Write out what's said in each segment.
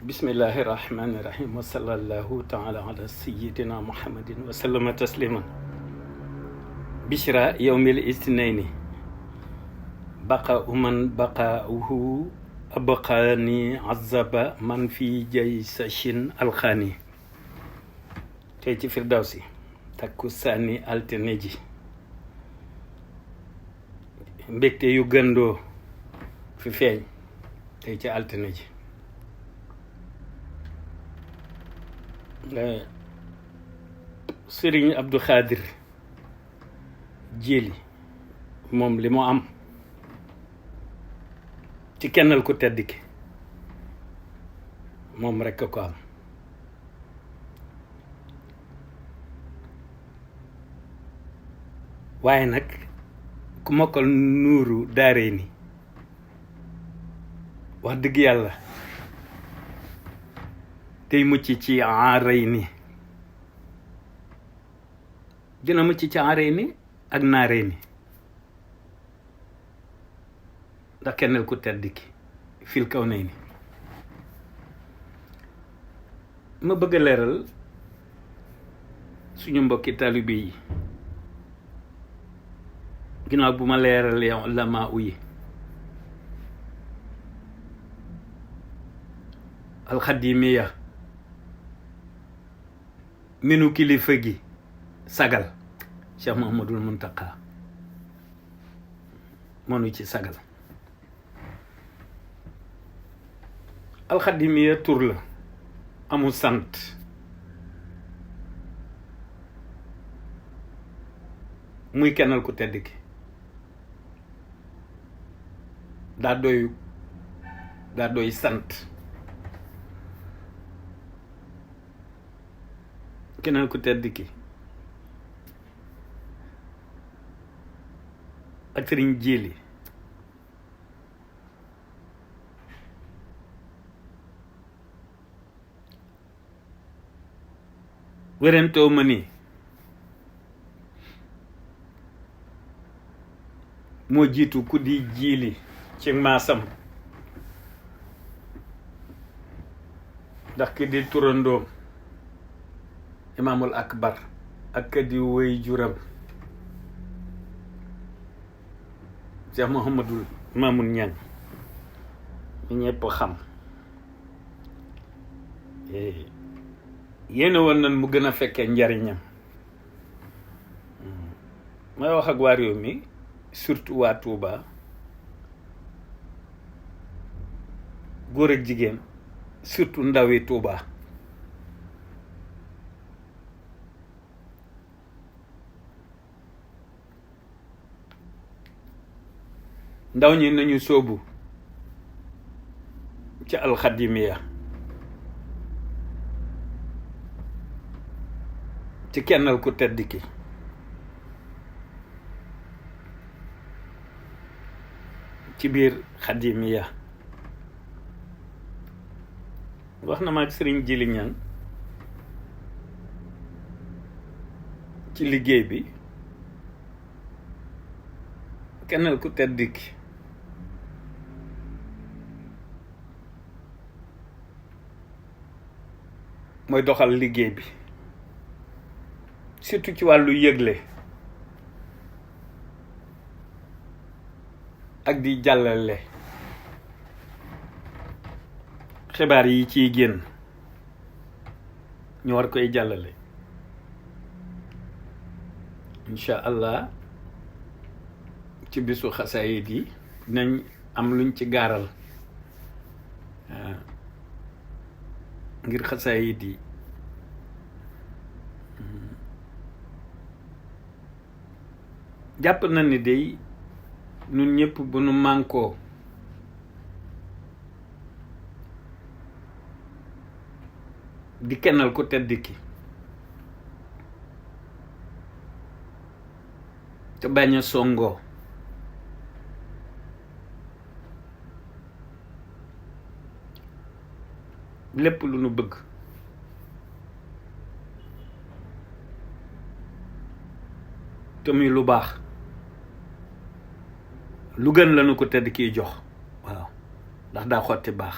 bismillahi rahmani rahim wa sallallahu taala ala sayidina muhammadin wa sallama tasliman bishra yawmil istinayni baqa uman baqauhu abqaani azaba man fi jay sachin alxaani tey ci firdawsi takku sànni altine ji mbégte yu gëndoo fi feeñ tey ci altine ji Sëriñ Abdou Khadir Jili moom li mu am ci kennal ku tedd ki moom rekk ko am waaye nag ku mokkal nuuru daaree ni wax dëgg yàlla tey mucc ci aaray ni dina mucc ci aaray ni ak naaree ni ndax kennal ku tedd ki fil kaw nay ni ma bëgg a leeral suñu mbokki taalibe yi ginnaaw bu ma leeral yow lama uyi alxadimiya minu kilifa gi sagal Cheikh Mouhamadoul Mountakha moonu ci sagal alxadimiya tur la amul sant muy kennal ku tedd ki daa doy sant kennal ku tedd ki ak Sëriñ Jili wérantoo ma ni moo jiitu ku di Jili ci maasam ndax ki di turandoom imaamul akbar ak ka di wéy juram Cheikh Mouhamadoul Mamoun Niang ñu ñëpp xam yéena woon nan mu gën a fekkee njariñam may wax ak waa réew mi surtout waa Touba góor ak jigéen surtout ndawi Touba ndaw ñi nañu sóobu ci alxadimiya ci kennal ku tedd ki ci biir xadimiya wax na ma ak Sëriñ Jili Ñang ci liggéey bi kennal ku tedd ki mooy doxal liggéey bi surtout ci wàllu yëgle ak di jàllale xibaar yi ciy génn ñu war koy jàllale incha allah ci bisu xasaayid yi dinañ am luñ ci gaaral ngir xasaayid yi jàpp na ni day ñun ñëpp bu nu mànkoo di kennal ku tedd ki te bañ a songoo lépp lu nu bëgg te muy lu baax lu gën la nu ko tedd kiy jox waaw ndax daa xotti baax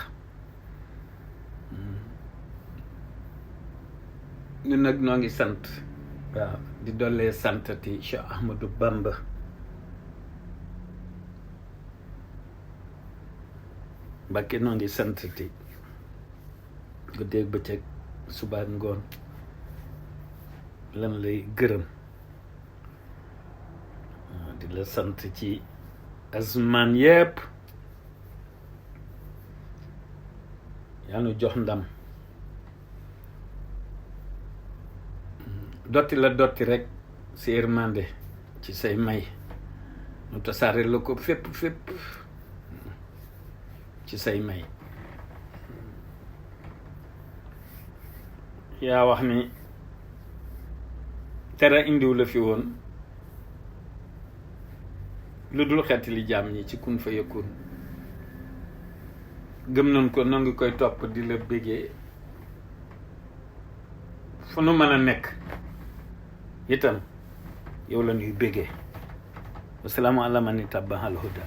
ñun nag noo ngi sant waaw di dollee santati Cheikh Ahmadou Bamba Mbàkke noo ngi santati guddeeg bëccëg suba ak ngoon lan lay gërëm di la sant ci azman yépp yaa nu jox ndam dotti la dotti rek si yërmande ci say may nu tasaare la ko fépp ci say may yaa wax ni dara indiw la fi woon lu dul xeeti li jaam ñi ci kun fa yëkkun gëm nañ ko noo ngi koy topp di la bégee fu nu mën a nekk itam yow la ñuy bégee wasalaamu ala man ittaba'a al huda